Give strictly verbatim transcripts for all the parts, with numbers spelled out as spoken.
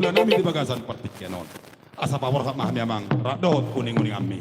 Hulanami di bagasan partingkian on. Asa paborhat ma hami amang, rap dohot uninguninganmi.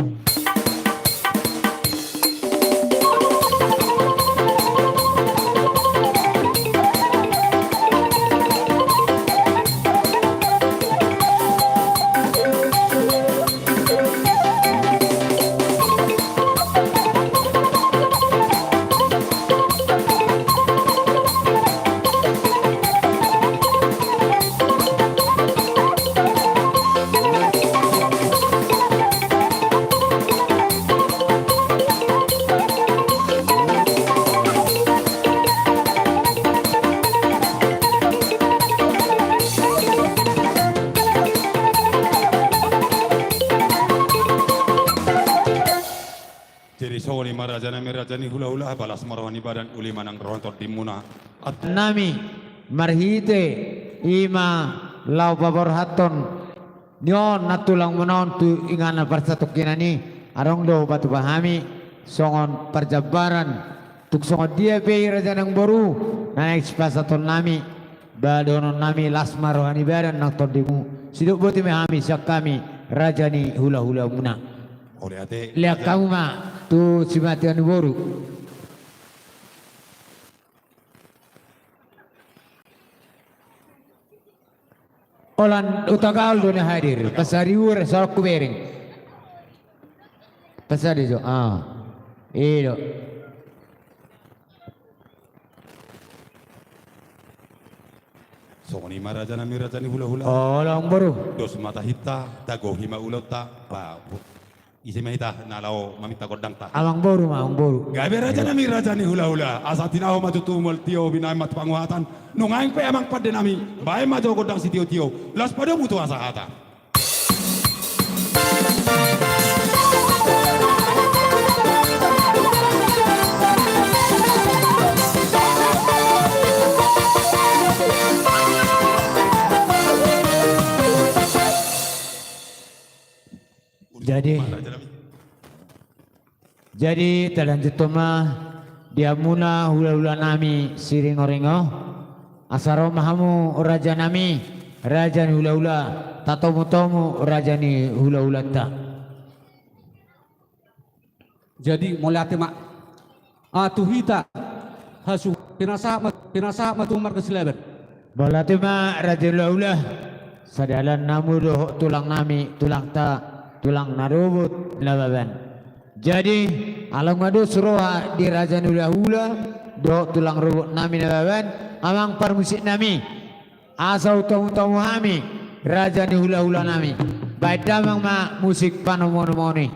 Jadi songon i ma rajanami, raja ni hulahula, las ma roha ni badan, uli ma nang roha ni tondimuna. Nami, marhite i ma laho paborhathon ni on na tulangmuna on tu inganan parsatongkinan i, adong do hupatupa hami songon parjambaran, tung songon dia pe i raja nang boru, na naeng sipasahatonnami, ba dohononnami las ma roha ni badan nang tondimu, sidok boti ma hami sian hami raja ni hulahulamuna. Olo ate. Lean hamu ma tu simatian ni boru. Holan Hutagaol do na hadir. Pasaribu re, so hubereng. Pasaribu, ah. I do. Songon i ma rajanami, raja ni hulahula. Olo amang boru. Dos ma tahinta, tagohi ma ulaonta. Ba, ise ma hita na laho maminta gondangta? Amang boru ma, amang boru. Gabe rajanami, raja ni hulahula. Asa tinahu ma tutu mual tio, binahen ma tu panguhatan. Nuaeng pe amang pandenami, bahen ma jo gondang sitiotio. Laos padomu tu hasahata. Jadi, jadi talanjuthon ma di hamuna hulahulanami Siringoringo. Asa ro ma hamu rajanami, raja ni hulahula, tatomutomu raja ni hulahulanta. Jadi mauliate ma. Ah, tu hita. Hasu, pinasahat ma, pinasahat ma tu marga Silaban. Mauliate ma raja ni hulahula. Sada dalan hamu dohot tulangnami, tulangta, tulang Narobot Nababan. Jadi, ala nunga dos roha di raja ni hulahula dohot tulang robotnami Nababan, amang parmusiknami, asa hutomutomu hami raja ni hulahulanami. Bahen damang ma musik panomunomuon i.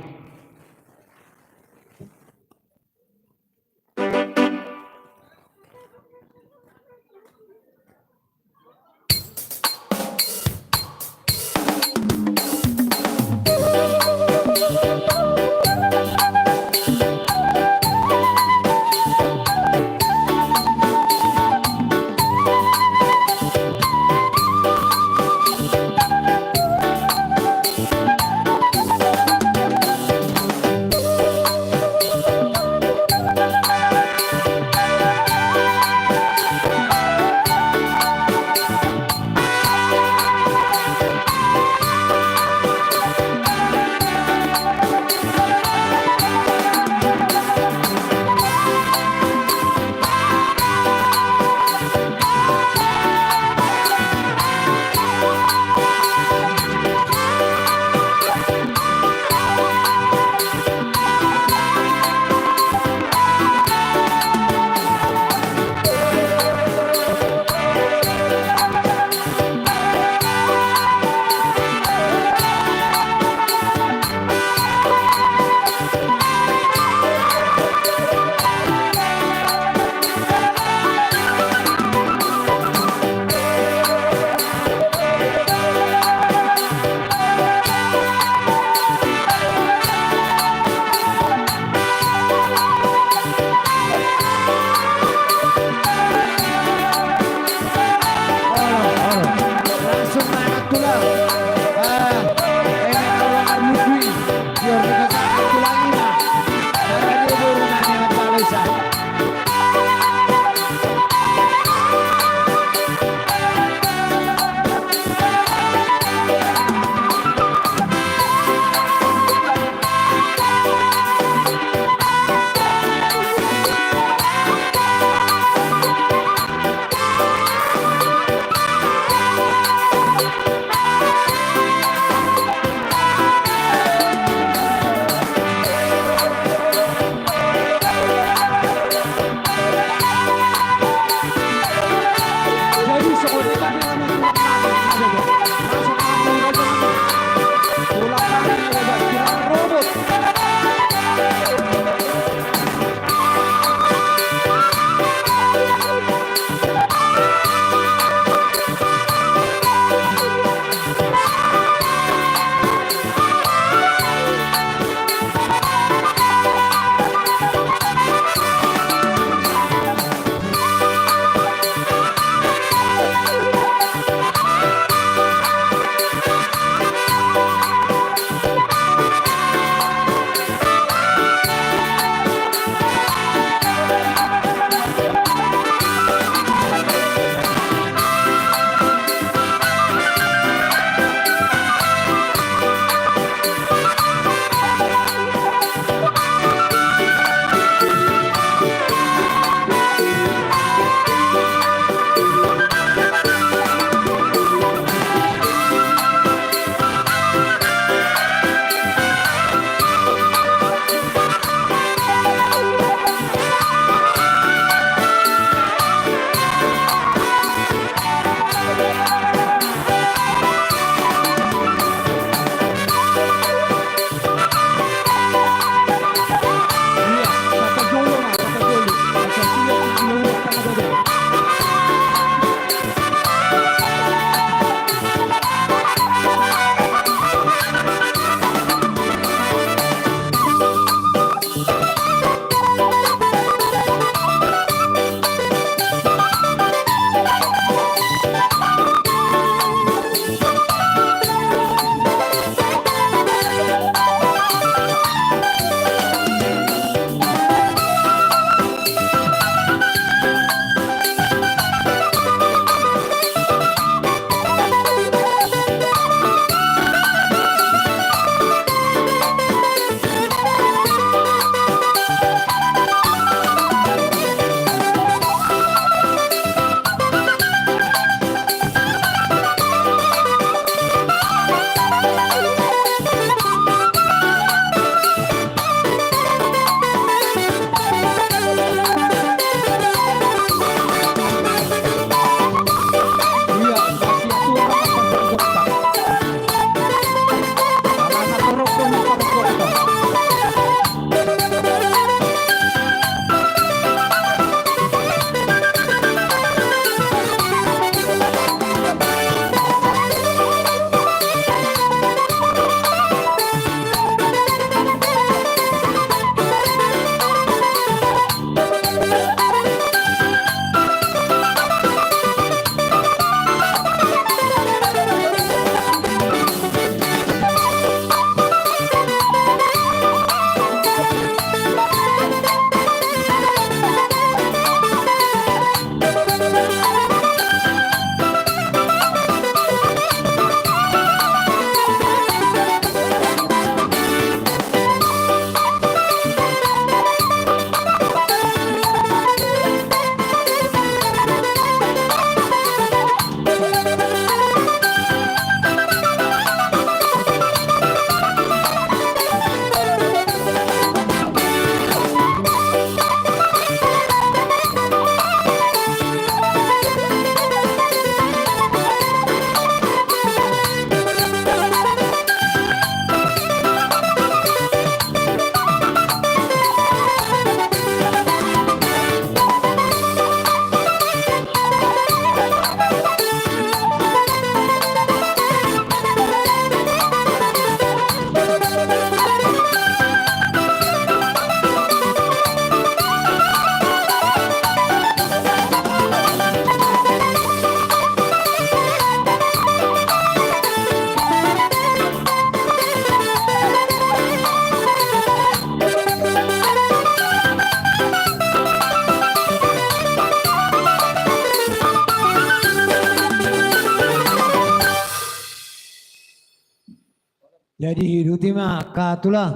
Jadi, ihuti ma angka tulang.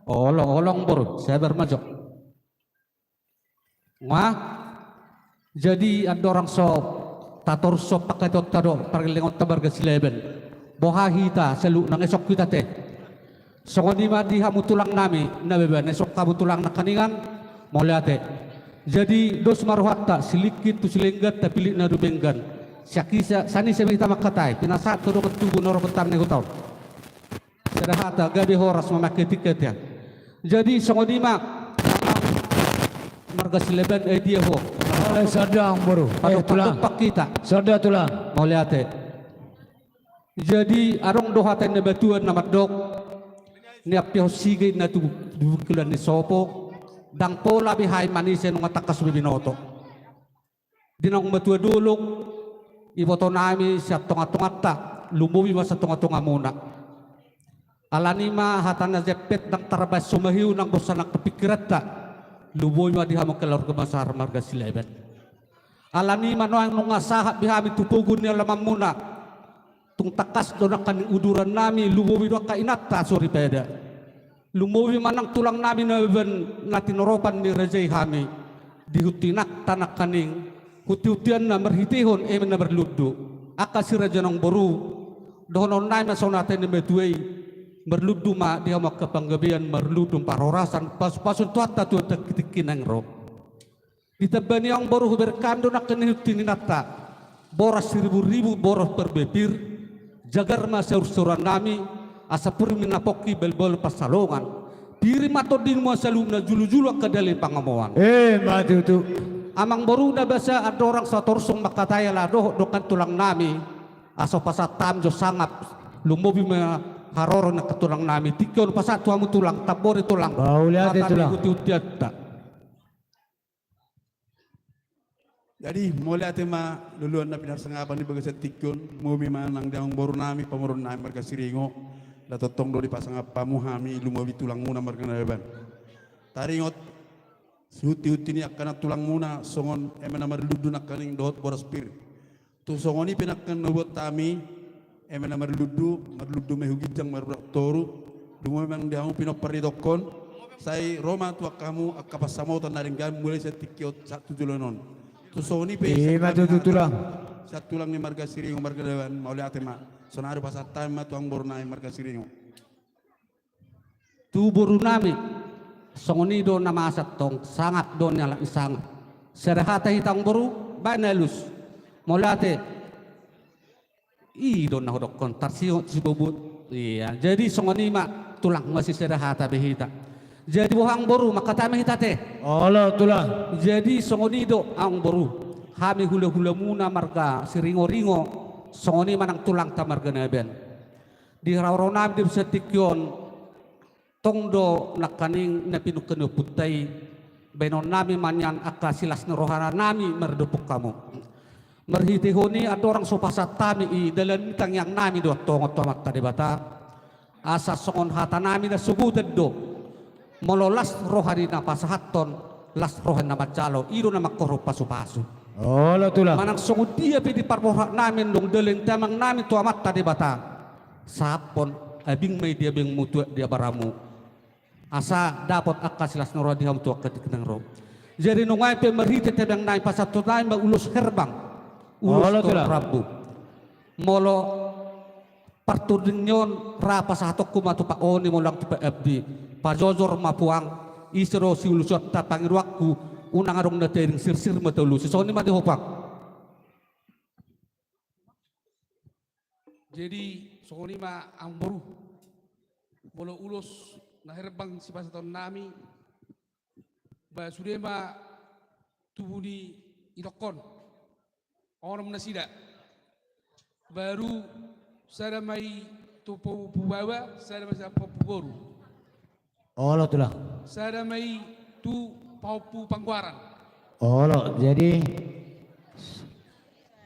Olo, olo amang boru, sabar ma jo. Nga, jadi andorang so tatorus so pangkataionta dohot pargellengonta marga Silaban, boha hita saluhutna, nunga isok hita ate. Songon i ma di hamu tulang nami, na boi ma na isok hamu tulang nangkaningan, mauliate. Jadi dos ma rohanta, silingkit tu silenggan, tapillit na dumenggan. Sian hita, sian hita ma hita mangkatai, pinasahat tu dongan tubu na ro bontar ni huta on. Sada hata, gabe horas mamakai tingki ate. Jadi songon i ma, marga Silaban, eh, dia ho. Eh, sada amang boru. Eh, tulang. Padompak hita. Sada tulang. Mauliate. Jadi adong do hata ni na matua na mandok, niampeon sige na tu, tu bungkulan ni sopo, ndang pola be hami manise, nunga tangkas be binoto. Di naung matua dolok, iboto nami sian tongatonganta, lumobi ma sian tongatongamuna. Alani ma hata na jempek ndang tarbahen so maheu nang dosa nang pingkiranta, lumobi ma di hamu keluarga besar marga Silaban. Alani ma nuaeng nunga sahat be hami tu pogu ni alamanmuna. Tung tangkas do nangkaning uduran nami, lumobi do angka inanta soripada. Lumobi ma nang tulang nami na baban na tinoropan ni raja i hami. Di huntinanta nangkaning, huntihuntianna marhitehon eme na marlundu. Angka si raja nang boru, dohonon nami ma songon hata ni na matua i, marlundu ma di hamu angka panggabean, marlundu parhorasan, pasupasu ni Tuhanta tu tingki na naeng ro. Ditamba ni i amang boru, hubereng hami do nangkin ni hunti ni inanta. Boras siriburibu, boras parbue pir, jagar ma saursaurannami, asa pir ma na pongki, balbal pansalongan. Pir ma tondimu saluhutna, julujulu angka dalan pangomoan. Eh, ima tutu. Amang boru, na basa andorang so tatorus mangkatai ala dohot dongan tulang nami, asa hupasahat hami jo sangap, lumobi ma haroro ni angka tulang nami, tingki on hupasahat tu hamu tulang, tambori tulang. Mauliate tulang. Hata ni hunti-huntianta. Jadi, mauliate ma loloan na pinarsangapan di bagasan tingki on, lumobi ma nang di amang boru nami, pamoruon nami marga Siringo, na tongtong do dipasangap hamu hami, lumobi tulangmuna marga Nababan. Taringot, sihunti-hunti ni angka na tulangmuna, songon eme na marlundu nangkaning dohot boras pir. Tung songon i pe nangkin na hubuat hami, eme na marlundu, marlundu ma i hu ginjang marboru toru, lumobi ma nang di hamu pinompar ni tongkon, sai ro ma tu angka hamu angka pansamotan na denggan mulai sian tingki on sahat tu joloan on. Tung songon i pe, ima tutu tulang. Sian tulang ni marga Siringo marga Nababan, mauliate ma. Sonari hupasahat hami ma tu amang boru nami marga Siringo. Tu boru nami, songon i do na masa tong, sangap do ni halak ni sangap. Sada hata hita amang boru, baen na alus. Mauliate. I do na hudokkon, tarsingot sibobot. Ia, jadi songon i ma tulang, masisada hata be hita. Jadi boha amang boru, mangkatai ma hita ate. Olo tulang. Jadi songon i do amang boru, hami hulahulamuna marga Siringoringo, songon i ma nang tulangta marga Nababan. Di haroro nami di bagasan tingki on, tong do nangkaning na pinungka ni ompunta i, baenon nami ma nian angka silas ni roha nami maradophon hamu. Marhitehon i andorang so hupasahat hami i, dalan ni tangiang nami do antong tu Amanta Debata. Asa songon hata nami na sogot do. Molo las roha ni na pasahathon, las roha ni na manjalo, i do na mangkorhon pasupasu. Olo tulang. Manang songon dia pe di parborhat nami, ndang dalan ni tangiang nami tu Amanta Debata. Sahaphon, abing ma i di abingmu, tuat di abaramu. Asa dapot angka silas ni roha di hamu tu angka tingki na naeng ro. Jadi nuaeng pe marhite tangiang nami pasahathon nami ma ulos herbang. Ulos, olo tulang, rambu. Molo partondi ni on ra pasahatonku ma tu Pak Oni, molo nang tu Pak Abdi. Pajojor ma puang, ise do siulusanta pangidoanku, unang adong na tading, sirsir ma taulusi. Songon i ma di ho puang. Jadi songon i ma amang boru. Molo ulos na herbang sipasahaton nami, ba sude ma tubu ni itongkon. Onom nasida. Baru sada ma i tu pahompu baoa, sada ma sada pahompu boru. Olo tulang. Sada ma i tu pahompu panggoaran. Olo, jadi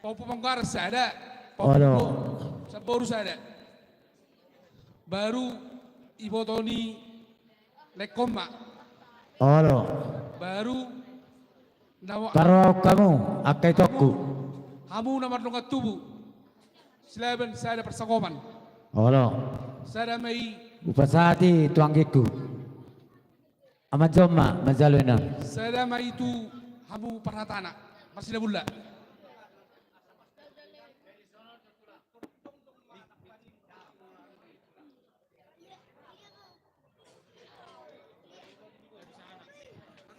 pahompu panggoaran sada, pahompu, olo, bo-, sa-, boru sada. Baru iboto ni na ingkon ma. Olo. Baru na wa-, tarok hamu angka itongku. Hamu na mardongan tubu. Silaban sada parsangopan. Olo. Sada ma i. Hupasahat i tu anggingku. Amanjom ma manjalo inna. Sada ma i tu hamu parhatana. Marsidabulla.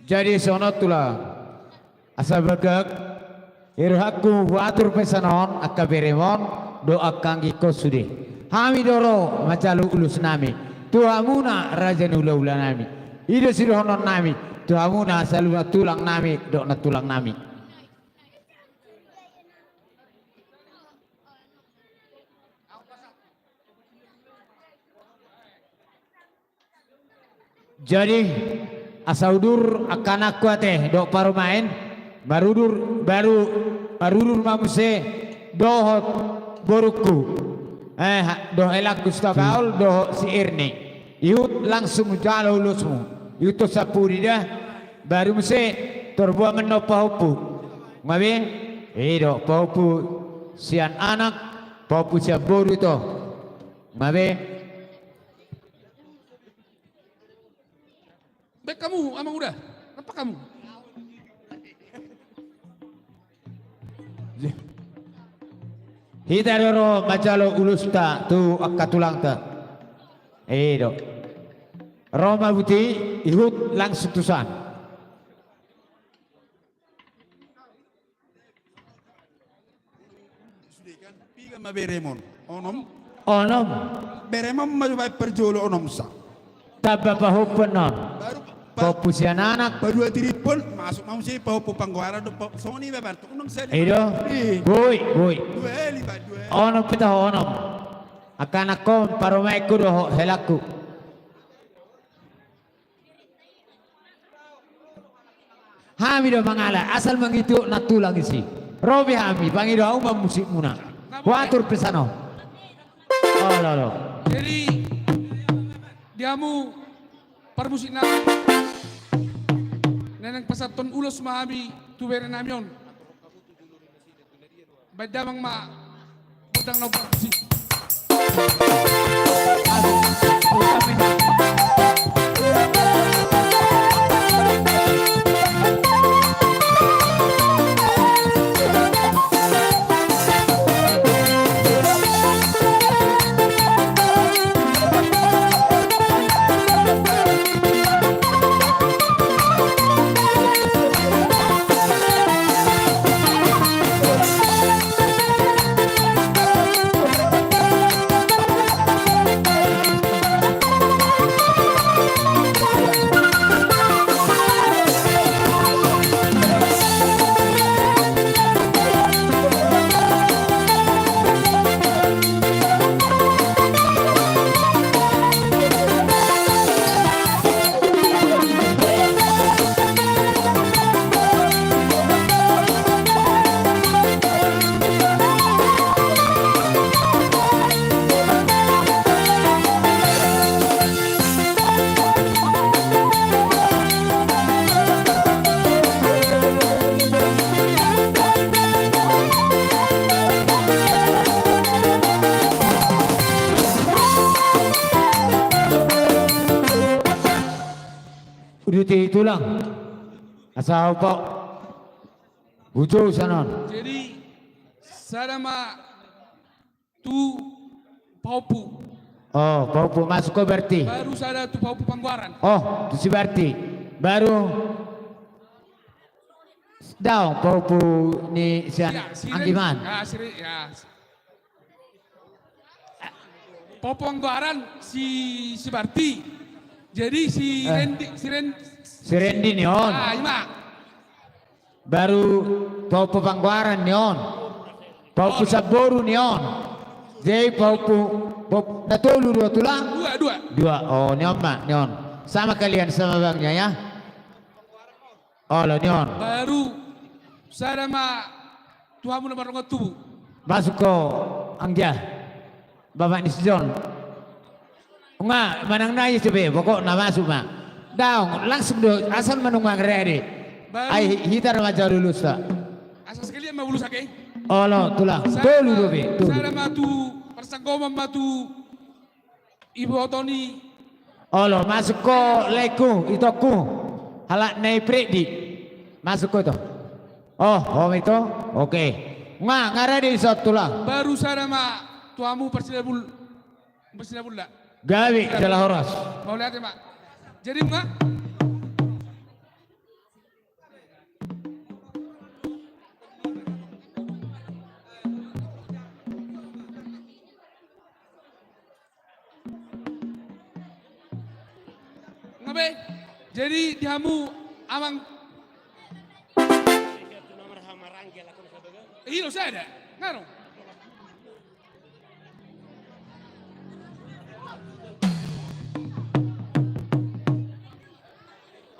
Jadi songon on tulang, asa bagak, i rohangku huatur pesan on angka berem on dohot angka anggingkon sude. Hami do ro manjalo ulos nami tu hamuna raja ni hula-hula nami. I do sidohonon nami tu hamuna saluhutna tulang nami dohot nantulang nami. Jadi asa udur angka anakku ate dohot parumaen, marudur baru, marudur ma muse dohot borungku, eh, dohot helangku Sitabaol dohot si Erni. Ihut langsung jalo ulosmu. Ihut tu sampudi da. Baru muse tor boan ma annon pahompu. Nga be? I do pahompu sian anak, pahompu sian boru ito. Nga be? Baen hamu amang uda. Rampak hamu. Hita do ro manjalo ulosta tu angka tulangta. I do. Ro ma buti, ihut langsung tusan. Sude kan, piga ma berem on? Onom. Onom. Berem on ma jo baen parjolo onom sa. Tamba pahompu annon. Baru pa-, pahompu sian anak. Padua tirimpon, masuk ma muse pahompu panggoaran do pa-, songon i baen tu onom sa. I do. I. Boi, boi. Dua hali, Pak, dua hali. Onom pe taho onom. Angka anakkon, parumaenku dohot helangku. Hami do mangalap, asal mangihut nantulang disi. Ro be hami, pangido hamu ma musikmuna. Huatur pesan on. Olo, olo. Jadi, di hamu parmusik nami, naeng pasahathon ulos ma hami tu bere nami on. Baen damang ma gondang na umparmusik. Uduti tulang. Asa hupa-, hujou sanon. Jadi, sada ma tu pahompu. Oh, pahompu masuk ho berarti. Baru sada tu pahompu panggoaran. Oh, tu si berarti. Baru daong pahompu ni sian anggiman. Ya, si Re-, ya. Pahompu panggoaran si, si Barti. Jadi si, eh, Rendi, si Ren-, si Rendi ni on. Ah, ima. Baru pahompu panggoaran ni on. Pahompu, oh, sian boru ni on. Jadi pahompu, pahompu na tolu do tulang? Dua, dua. Dua. Oh, ni on ma, ni on. Sama kalian, sama abangnya ya. Olo, ni on. Baru sada ma tu hamu na mardongan tubu. Masuk ho anggia. Bapak ni si John. Nga, manang na i dope, pokokna masuk ma. Daong, langsung do, asal manunggang rade. Baru. Ai, hita do manjalo ulosta. Asa sekalian ma ulos ake. Olo, tulang. Tolu dope, tolu. Sada ma tu, parsanggoman ma tu Iboto ni. Olo, masuk ho laengku, itongku. Halak na i Freddy. Masuk ho ito. Oh, ho ma ito. Oke. Nga, nga rade dison tulang. Baru sada ma tu hamu parsinabul-, parsinabulna. Gabe jala horas. Mauliate ma. Jadi nga. Nga be, jadi di hamu amang. Ilo sada, nga ro.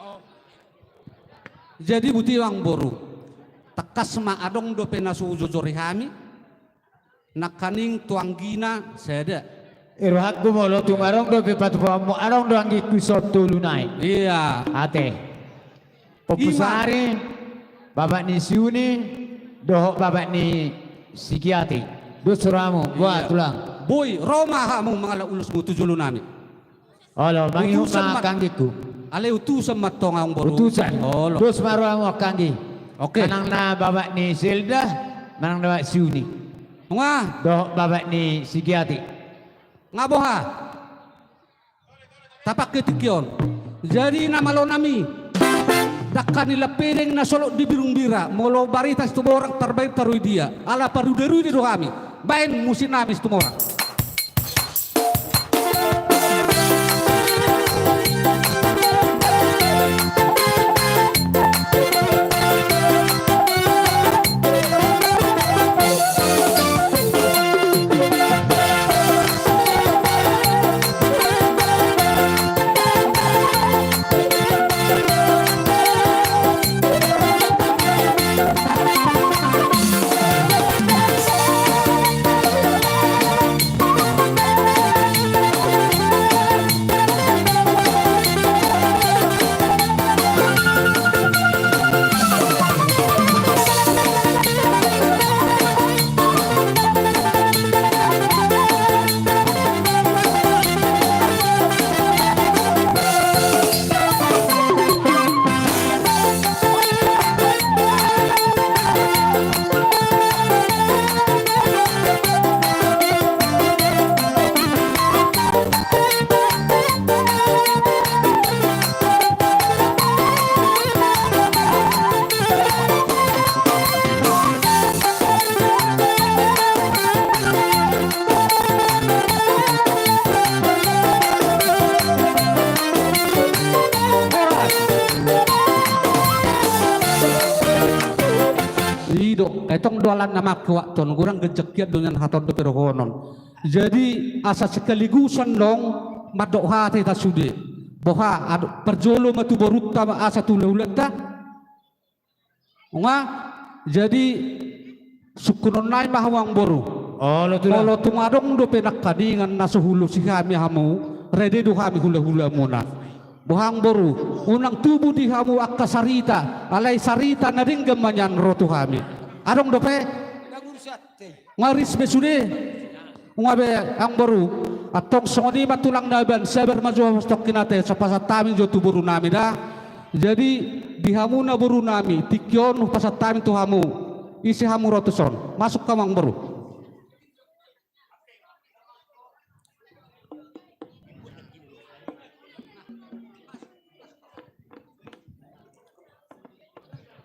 Oh. Jadi buti amang boru, tangkas ma adong dope na so hujojori hami, nangkaning tu anggina sada. I rohangku molo tung adong dope patupaonmu, adong do anggingku dison tolu nai. Ia. Ate. Ompu Sari, bapak ni si Uni, dohot bapak ni si Giati. Dos rohamu, boha tulang. Boi, ro ma hamu mangalap ulosmu tu jolo nami. Olo, mangihut ma angka anggingku. Alai utusan ma tong amang boru. Utusan. Olo. Dos ma rohamu angka anggi. Oke. Manang na bapak ni Zelda, manang na bapak si Uni. Nga. Dohot bapak ni si Giati. Nga boha. Tapangke tingki on. Jadi na malo nami. Dangka ni lampedeng na solot di birungbira, molo barita Situmorang tarbaen taru di dia. Ala paruderude do hami. Baen musik nami Situmorang. I do, etong do alanna mangkuathon, godang ganjang hian do nian hata on dope dohonon. Jadi asa sekaligus adong mandok hata hita sude. Boha, ado, parjolo ma tu borunta ma asa tu hulahulanta. Nga, jadi sungkunon nai ma hamu amang boru. Olo tulang. Molo tung adong dope nangkaningan na so huulosi hami hamu, rade do hami hulahulamuna. Boha amang boru, unang tubu di hamu angka sarita, alai sarita na denggan ma nian ro tu hami. Adong dope? Nga ris be sude. Nga be amang boru, antong songon i ma tulang na baen, sabar ma jo hapostongkin ate, so pasahat hami jo tu boru nami da. Jadi di hamu na boru nami, tingki on hupasahat hami tu hamu. Ise hamu ro tuson? Masuk hamu amang boru.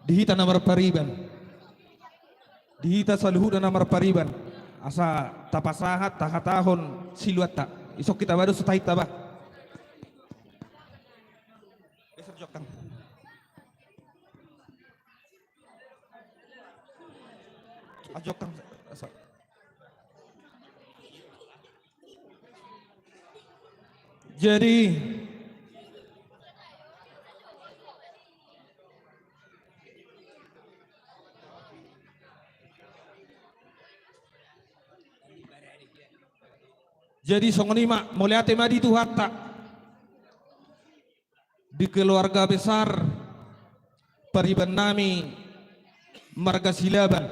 Di hita na marpariban, di hita saluhutna na marpariban, asa tapasahat tahatahon siluanta. Ison hita ba dos tahinta ba. Geser jo angka. Ajo angka. Jadi, jadi songon i ma, mauliate ma di Tuhanta. Di keluarga besar pariban nami marga Silaban,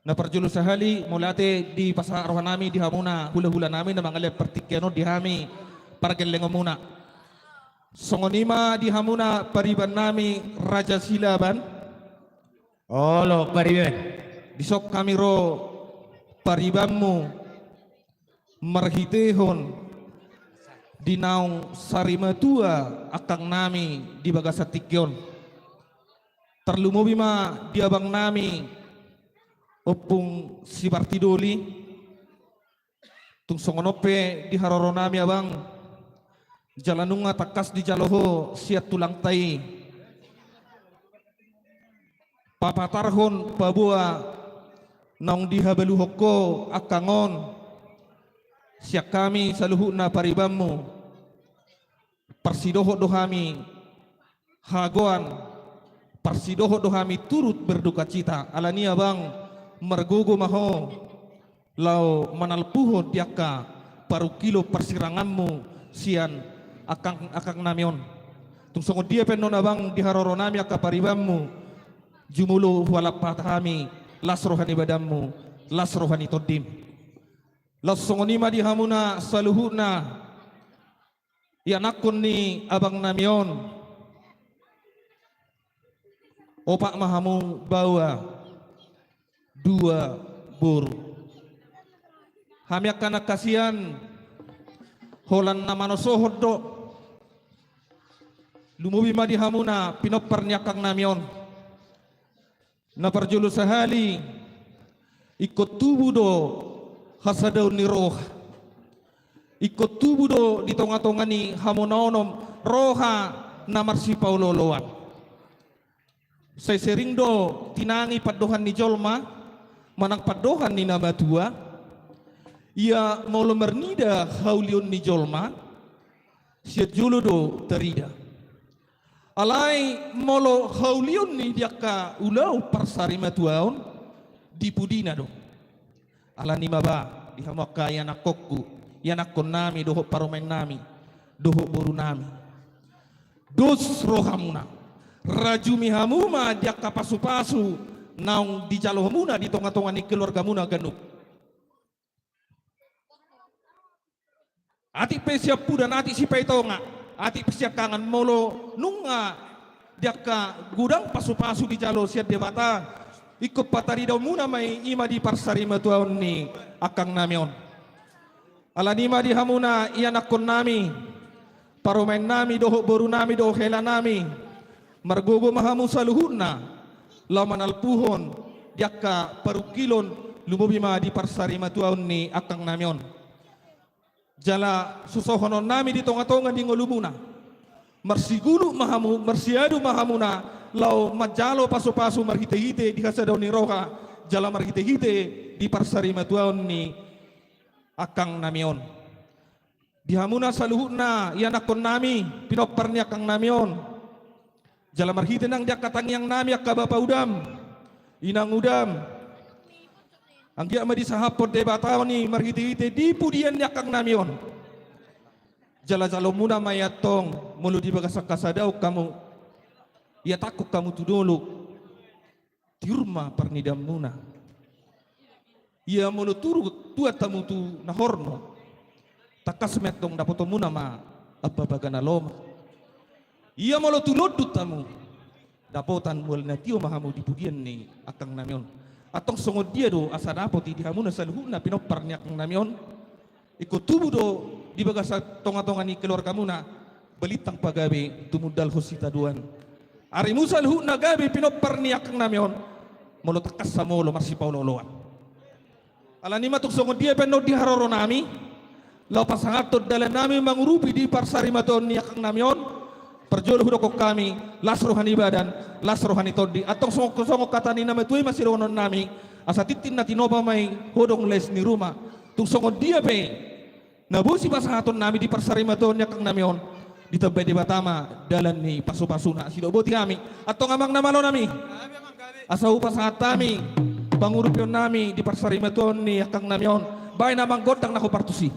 Na parjolo sahali, mauliate dipasahat rohanami di hamuna hulahulanami na mangalehon partingkian on di hami pargellengonmuna. Songon i ma di hamuna paribannami Raja Silaban. Olo, pariban. Dison hami ro paribanmu marhitehon di naung sarimatua angkangnami di bagasan tingki on. Tarlumobi ma di abangnami Ompung Siparti Doli. Tung songon on pe di haroronami abang, jala nunga tangkas dijalo ho sian tulangta i papatarhon paboa naung dihabaluhon ho angka on. Sian hami saluhutna paribanmu, parsidohot do hami hagoan, parsidohot do hami turut berdukacita. Alani i abang, margogo ma ho laho manalpuhon di angka parungkilon parsiranganmu sian angkang, angkangnami on. Tung songon dia pe annon abang di haroronami angka paribanmu, jumolo hualap hata hami, las roha ni badanmu, las roha ni tondim. Laos songon i ma di hamuna saluhutna ianakhon ni abangnami on. Opat ma hamu baoa, dua boru. Hami angka na hasian, holan na manosohon do. Lumobi ma di hamuna pinompar ni angkangnami on. Na parjolo sahali, ingkon tubu do hasadaon ni roha. Ingkon tubu do di tongatonga ni hamonaonon roha na marsipaolooloan. Sai sering do tinangi pandohan ni jolma manang pandohan ni na matua. Ia molo marnida haulion ni jolma, sian jolo do tarida. Alai molo haulion ni di angka ulaon parsarimatuaon, di pudina do. Alani i ma ba di hamu angka ianakhonku, ianakhonnami dohot parumaennami dohot borunami, dos rohamuna, rajumi hamu ma di angka pasupasu naung dijalo hamuna di tongatonga ni keluargamuna ganup. Atik pe sian pudan, atik sipaitonga, atik pe siangkangan, molo nunga di angka godang pasupasu dijalo sian Debata, ingkon pataridaonmuna ma i, i ma di parsarimatuaon ni angkangnami on. Alani i ma di hamuna ianakhonnami, parumaennami dohot borunami dohot helanami, margogo ma hamu saluhutna laho manalpuhon di angka parungkilon, lumobi ma di parsarimatuaon ni angkangnami on. Jala susohononnami di tongatonga ni ngolumuna, marsiguluk ma hamu, marsiadu ma hamuna laho manjalo pasupasu marhitehite di hasadaon ni roha jala marhitehite di parsarimatuaon ni angkangnami on. Di hamuna saluhutna ianakhonnami, pinompar ni angkangnami on, jala marhite nang di angka tangiangnami, angka bapa udam, inang udam, anggiat ma disahaphon Debata on i marhitehite di pudian ni angkangnami on. Jala jaloonmuna ma i antong, molo di bagasan hasadaon hamu, iatakhon hamu tu dolok, tiur ma parnidaanmuna. Ia molo turut tuat hamu tu na horno, tangkas ma i antong dapotonmuna ma ampapaga na lomo. Ia molo tu londut hamu, dapotan mual na tio ma hamu di pudian ni angkangnami on. Antong songon dia do asa dapot i di hamuna saluhutna pinompar ni angkangnami on? Ingkon tubu do di bagasan tongatonga ni keluargamuna balintang pagabe tumundalhon sitadoan. Arimu saluhutna gabe pinompar ni angkangnami on, molo tangkas hamu olo marsipaolooloan. Alani i ma tung songon dia pe annon di haroronami, laho pasahathon dalannami mangurupi di parsarimatuaon ni angkangnami on, parjolo hudokhon hami, las roha ni badan, las roha ni tondi. Antong songon, songon hata ni na matua i ma sidohononnami, asa tintin na tinopa ma i hodong laes ni ruma. Tung songon dia pe na boi sipasahatonnami di parsarimatuaon ni angkangnami on, ditambai Debata ma dalan ni pasupasuna. Sidok boti hami, antong amang na malonami, asa hupasahat hami pangurupionnami di parsarimatuaon ni angkangnami on. Baen amang gondang na hombar tusi.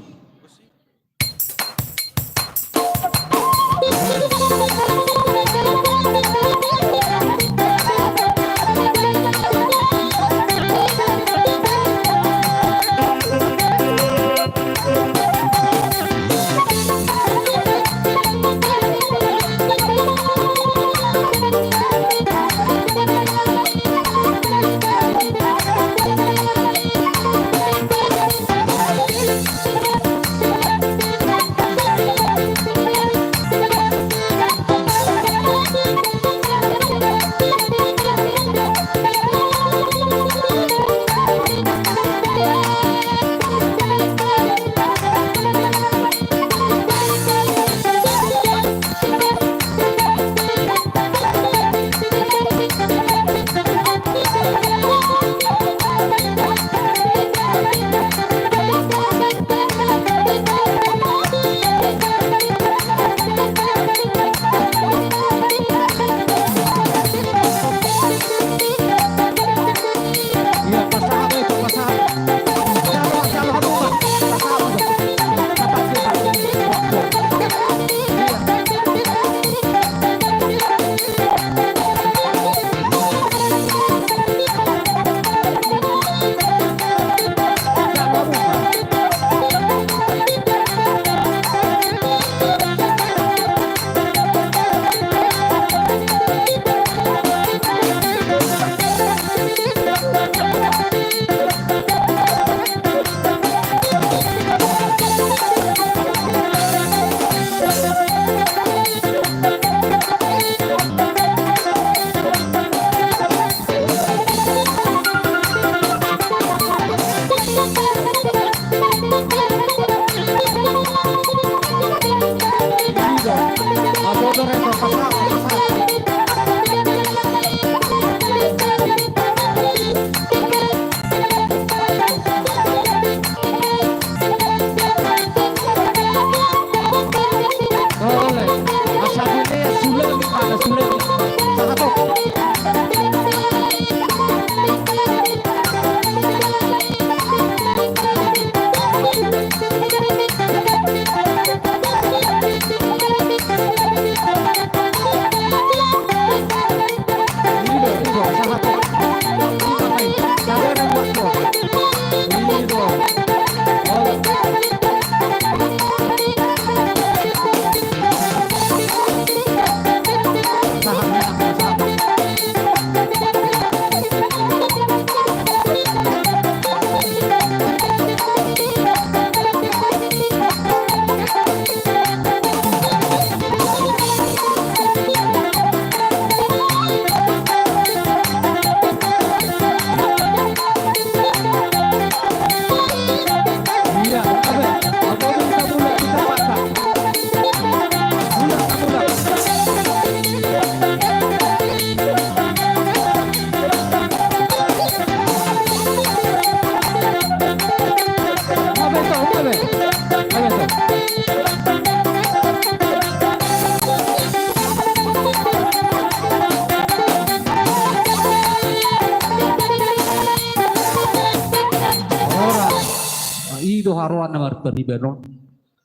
pariban on.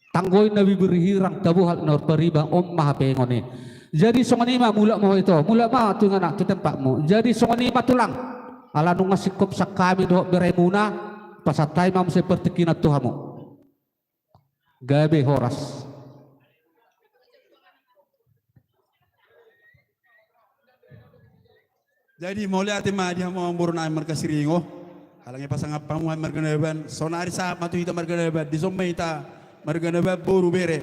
Tanggoi na bibir hirang, tabohal na marpariban, on ma hapengon i. Jadi songon i ma, mulak ma ho ito, mulak ma tu inganan, tu tempatmu. Jadi songon i ma tulang. Ala nunga singkop sian hami dohot beremuna, pasahat hami ma muse partingkian tu hamu. Gabe horas. Jadi mauliate ma di hamu amang boru nami marga Siringo. Ala nunga pasangap hamu hami marga Nababan. Saonari sahat ma tu hita marga Nababan. Dison ma hita marga Nababan boru bere.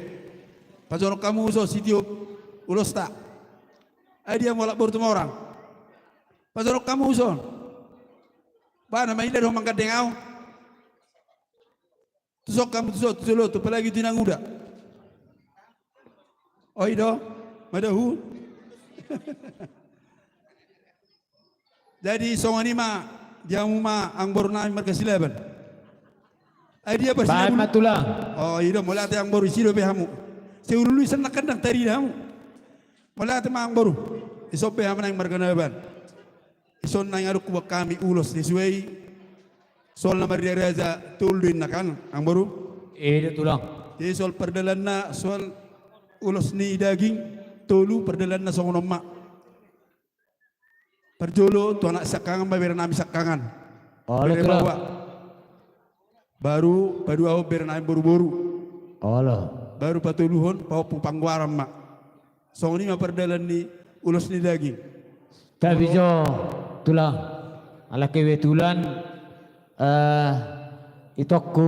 Pajonok hamu ulos, sitiop ulosta. Ai dia mauliate boru Tumorang. Pajonok hamu ulos. Ba na maila do manggandeng au. Tuson hamu tuson, tu jolo tu, apalagi tu inanguda. Oi do, madahu. Jadi songon i ma, di hamu ma amang boru nami marga Silaban. Ai dia parsilaban. Baen ma tulang. O i do, mauliate amang boru, disi dope hamu. Seulu-ulu i sian na kandang tarida hamu. Mauliate ma amang boru. Dison pe hamu nang marga Nababan. Dison nang adong huboan hami ulos sesuai. Soal na marria raja tolu do inna kan, amang boru? I do tulang. Jadi soal pardalanna, soal ulos ni daging tolu pardalanna songon on ma. Parjolo tu anak siangkangan ma bere nami siangkangan. Olo, bere tulang. Baoa. Baru paduahon bere nami boruboru. Olo. Baru patoluhon pahompu panggoaran ma. Songon i ma pardalan ni ulos ni daging. Tapi jo tulang, ala kebetulan, eh, itongku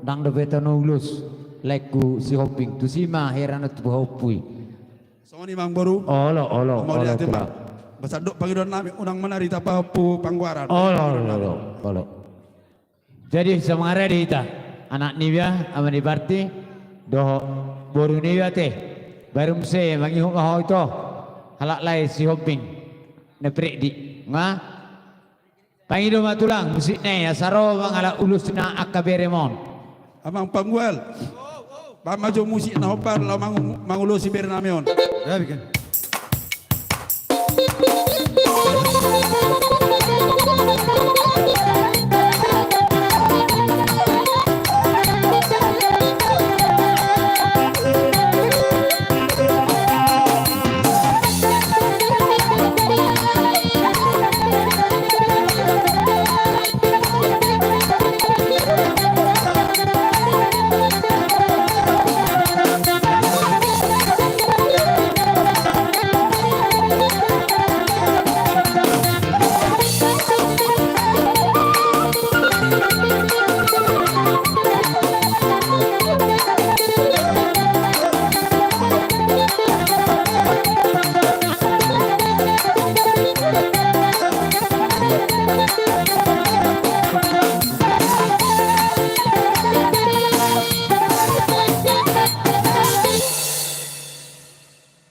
ndang dope tano ulos, laengku Sihombing, tusi ma heran tu pahompu i. Songon i ma amang boru. Olo, olo, olo, mauliate ma tulang. Ba sandok pangidoan nami, unang ma nari tapahompu panggoaran. Olo, olo, olo, olo. Jadi so mangarade hita, anak niba, ama ni Parti, dohot boru niba ate. Baru muse mangihut ma ho ito, halak lae Sihombing, na prek di nga. Pangido ma tulang, musikna i, asa ro mangalap ulos na angka berem on. Amang panggual. Baen ma jo musik na hombar laho mangu-, mangulosi bere nami on. Ya, bikin.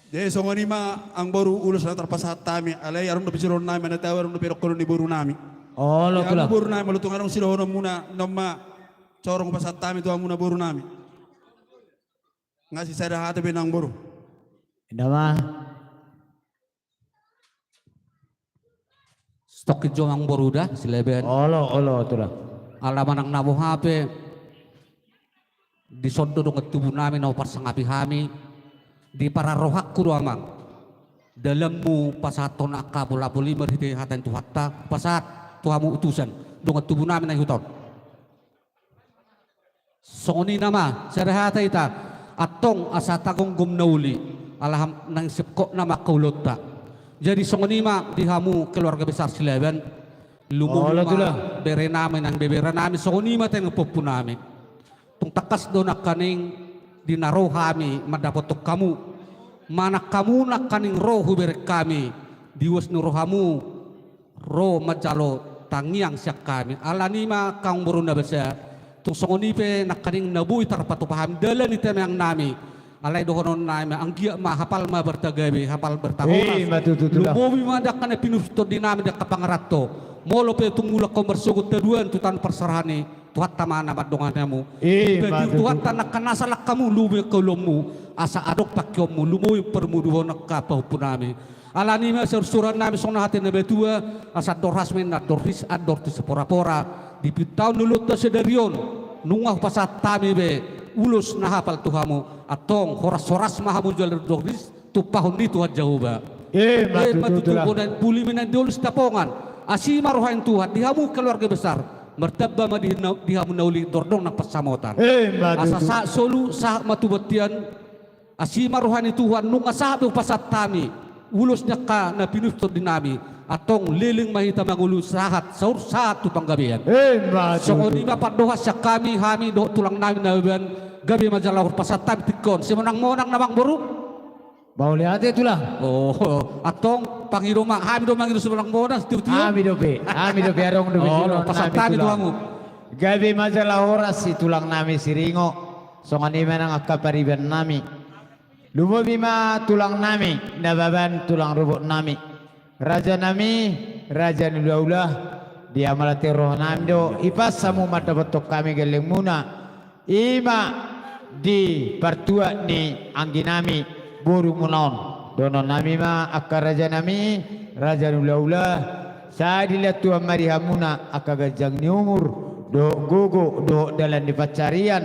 Jadi songon i ma amang boru ulos na tarpasahat hami, alai adong dope sidohonon nami, mana tahu adong dope dohonon ni boru nami. Olo, ya, tulang. Boru nami, molo tung adong sidohonon muna, nunga ma corong pasahat hami tu hamuna boru nami. Nga sisada hata pe nang boru. Inda ma. Stok i jo amang boru da, Silaban. Olo, olo, tulang. Ala manang na boha pe, dison do dongan tubu nami na huparsangapi hami, di parrohangku do amang. Dalanmu pasahathon angka bolabol i marhite hata ni Tuhanta, pasahat tu hamu utusan, dongan tubu nami na huta on. Songon i nama, sada hata hita, antong asa tagomgom na uli, ala ham-, naeng singkop nama angka ulaonta. Jadi songon i ma di hamu keluarga besar Silaban, lumobi ma bere nami nang ibebere nami, songon i ma tena pahompu nami. Tung tangkas do nangkaning di na ro hami mandapothon hamu, manang hamu nangkaning ro hubereng hami, di uas ni rohamu, ro manjalo tangiang sian hami. Alani ma angka amang boru na basa, tung songon i pe nangkaning na boi tarpatupa hami dalan ni tamiang nami. Alai dohonon nami, anggiat ma hapal ma berta gabe, hapal berta horas. Ima tutu, tulang. Lumobi ma di angka na pinungka tondi nami di angka pangaranto. Molo pe tung mulak ho marsogot haduan tu tano parserahan i, Tuhanta ma na mandongani hamu. Ima tutu. Tuhanta nangkaning asa las hamu, lumobi angka ulaonmu, asa adong pangkeonmu, lumobi parmuduhon angka pahompu nami. Alani ma saursuran nami songon hata ni natuatua, asa andor ras ma inna, andor ris, andor tu siporapora, di pitaon ni ulaonta sadari on. Nunga hupasahat hami be ulos na hapal tu hamu, antong horas-horas ma hamu jala dordor ris, tumpahon ni Tuhan Jahowa. Emma tutu, Tulang. Bona bulu ma na di ulu Sitapongan. Asi ma roha ni Tuhan di hamu keluarga besar. Martamba ma di, di hamu na uli dordong nang pansamotan. Emma tutu. Asa sahat solu, sahat ma tu bontean. Asi ma roha ni Tuhan, nunga sahat be hupasahat hami ulos ni angka na pinunjuk tondinami. Antong leleng ma hita mangolu, sahat saur sahat tu panggabean. Emma tutu. Songon i ma pandohan sian hami, hami dohot tulangnami Nababan. Gabe ma jala horas hupasahat hami tingki on. Simonang-monang na, amang boru. Mauliate, Tulang. O, antong pangido ma, hami do mangido simonang-monang, sitiotio. Hami dope, hami dope, adong dope. O, simonang pasahat nami, hami tu Tulang. Hamu. Gabe ma jala horas si tulangnami Siringo. Songon i ma nang angka paribanannami. Lumobi ma tulangnami Nababan, tulang rorobotnami. Rajanami, raja ni hula-hula, di hamu mauliate rohanami do, hipas hamu mandapothon hami gellengmuna. I ma di partuat ni angginami, borumuna on. Dohononnami ma angka rajanami, raja ni hula-hula, sai dilehon Tuhan ma di hamuna angka ganjang ni umur, dohot gogo, dohot dalan ni pansarian,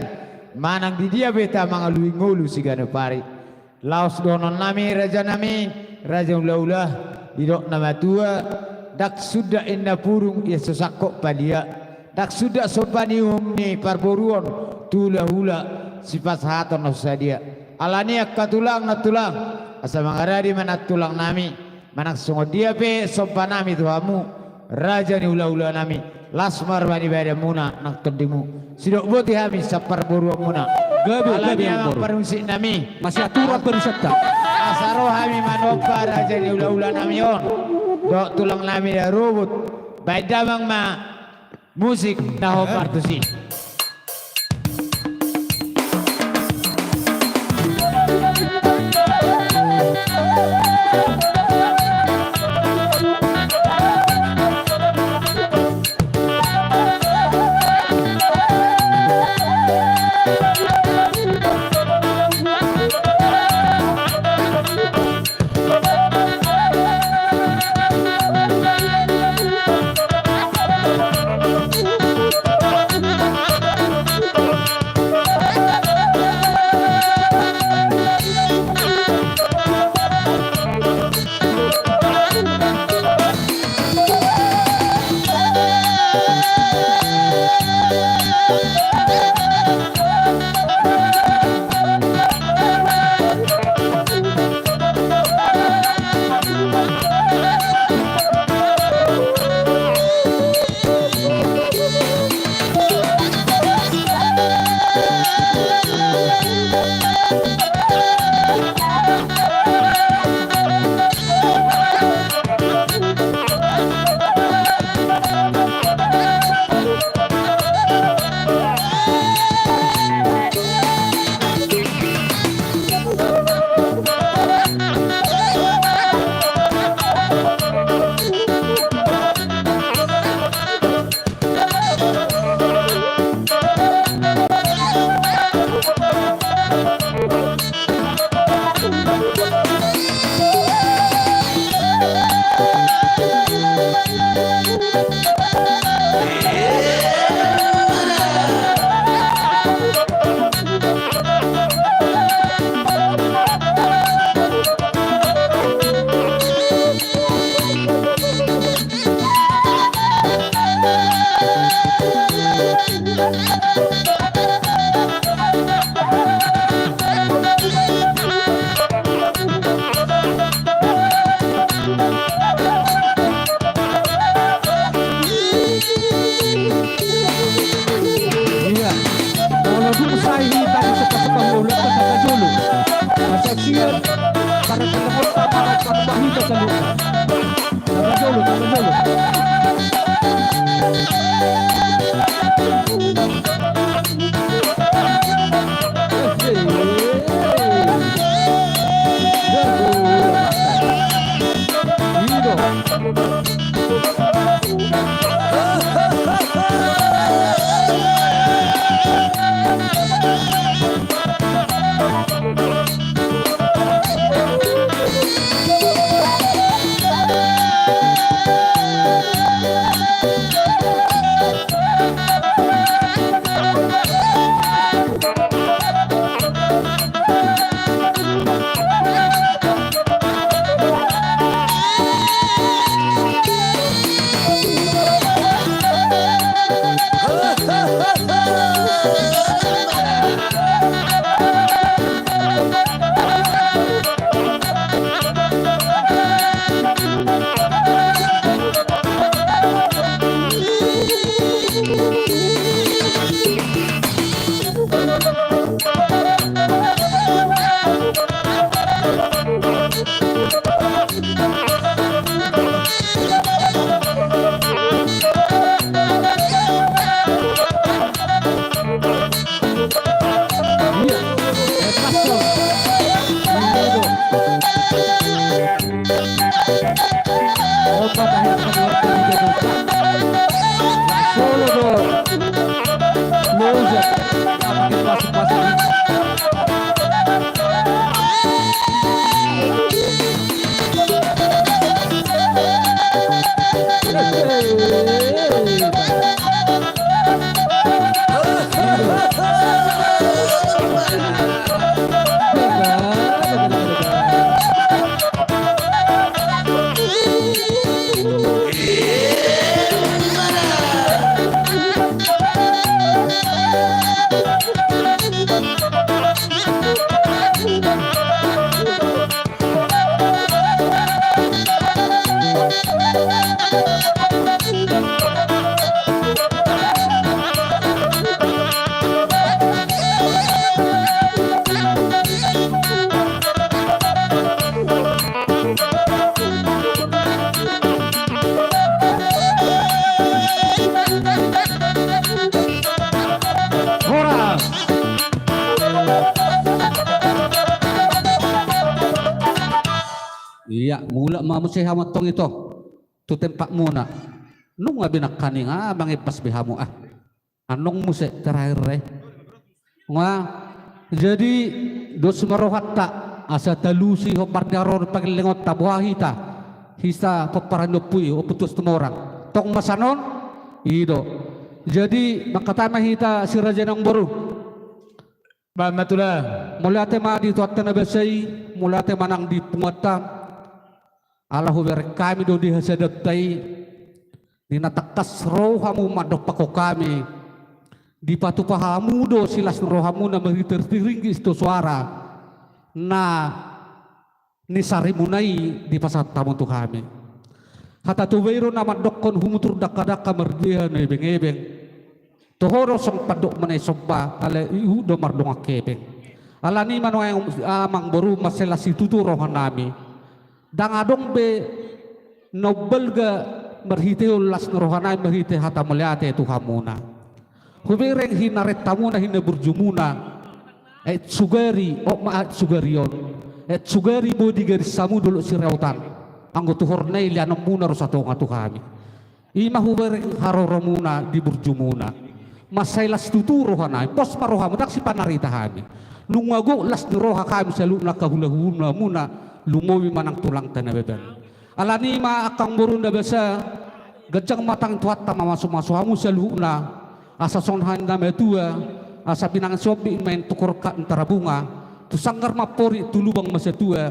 manang di dia pe hita mangalului ngolu siganup ari. Laos dohononnami, rajanami, raja ni hula-hula, didok na matua, ndang suda inna purung ia so sangkot palia, ndang suda somba ni uhum ni parboruon tu hula-hula, sipasahaton na so sadia. Alani i angka tulang, nantulang, asa mangaradi ma nantulangnami. Manang songon dia pe sombanami tu hamu, raja ni hula-hulanami, las ma roha ni badanmuna nang tondimu. Sidok boti hami sian parboruonmuna. Gabe, gabe, amang boru. Alani i ma parmusik nami. Masih aturan barisan ta. Asa ro hami manomba raja ni hula-hulanami on dohot tulangnami na rorobot. Baen damang ma musik na hombar tusi. Ia, molo dung sai hita di sokasokahon, molo hita sahat jolo. Asa sian para penonton, para penonton hita saluhutna. Tamba jolo, tamba jolo. Ia, mulak ma muse hamu antong ito tu tempatmuna. Nunga be nangkaning, ah, mangempas be hamu, ah. Annon muse terakhir, eh. Nga, jadi dos ma rohanta asa talusi hombar ni haroro pangellengonta, boha hita, hita pomparan ni Ompu i, Ompu Tuan Situmorang. Tong ma sanon, i do. Jadi mangkatai ma hita si raja nang boru. Ba ma tulang. Mauliate ma di Tuhanta na basa i, mauliate ma nang di punguanta. Ala hubereng hami do di hasadaonta i, di na tangkas ro hamu mandompakhon hami, dipatupa hamu do silas ni rohamuna marhite ringgit sitio soara na nisarimuna i dipasahat hamu tu hami. Hata Toba i do na mandokkon, humutur dangka-dangka mardia na ebeng-ebeng. Toho do song pandok manai somba, alai ihut do mardongan hepeng. Alani i ma nuaeng, ah, amangboru, mansai las situtu rohanami. Ndang adong be na umbalga marhitehon las ni rohanami marhite hata mauliate tu hamuna. Hubereng hinarentamuna, hinaburjumuna. Aek sugari, oh, ma aek sugari on. Aek sugari boi digaris hamu dolok Siraotan. Anggo tuhorna i leanonmuna ro satonga tu hami. I ma hubereng haroromuna di burjumuna. Mansai las tutu rohanami, pos ma rohamu, ndang sipanarita hami. Nunga gok las ni roha hami saluhutna angka hula-hulamuna, lumobi ma nang tulangta Nababan. Alani i ma angka amangboru na basa, ganjang ma tangan ni Tuhanta mamasu-masu hamu saluhutna. Asa songon hata ni na matua, asa pinangan si ombik ma i tu korkat ni Tarabunga, tu sanggar ma amporik, tu lubang ma satua,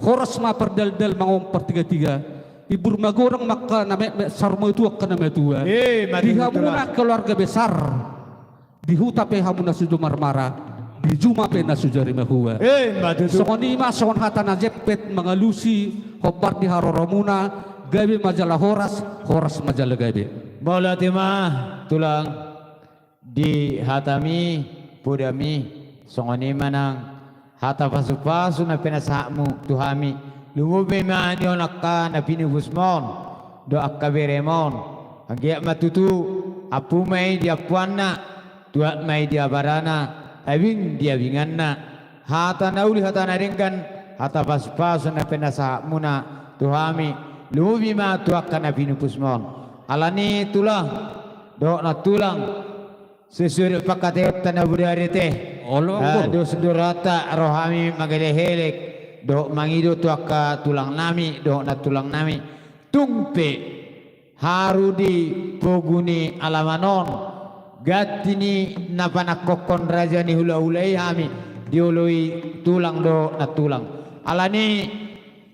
horas ma pardaldal, mangomo partiga-tiga, ibur magodang ma angka na metmet, saur matua angka na matua. Eh, mate. Di hamuna keluarga besar, di huta pe hamuna so jumar mara, di juma pe na so jari mahua. Eh, mate tu. Songon i ma songon hata na jempek mangalusi hombar ni haroromuna, gabe ma jala horas, horas ma jala gabe. Mauliate ma, tulang. Di hatami, podami, songon i ma nang hata pasu-pasu na pinasahatmu tu hami. Lumobi ma nion angka na pinupusmon dohot angka beremon. Anggiat ma tutu, ampu ma i di ampuanna, tuat ma i di abarana, abing di abinganna. Hata na uli, hata na denggan, hata pasu-pasu na pinasahatmuna tu hami, lumobi ma tu angka na pinupusmon. Alani i, tulang dohot nantulang, sesuai dohot pangkataionta na bodari ate. Olo, ah, Amangboru. Dos do rohanta, ro hami mangelekelek dohot mangido tu angka tulangnami dohot nantulangnami. Tung pe haru di pogu ni alaman on, ganti ni na panangkokhon raja ni hula-hula i hami dioloi tulang dohot nantulang. Alani i,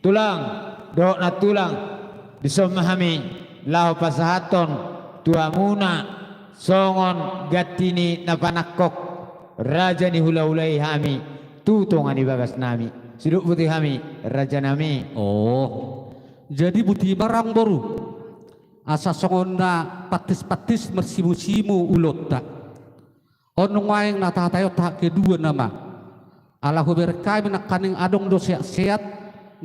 tulang dohot nantulang, dison ma hami laho pasahathon tu hamuna songon ganti ni na panangkok raja ni hula-hula i hami tu tonga ni bagasnami. Sidok boti hami, rajanami. Oh. Jadi boti ma, Amangboru, asa songon na pantis-pantis marsimu-simu ulaonta. On nuaeng na tahataion tahap kedua nama. Ala hubereng hami nangkaning adong do seat-seat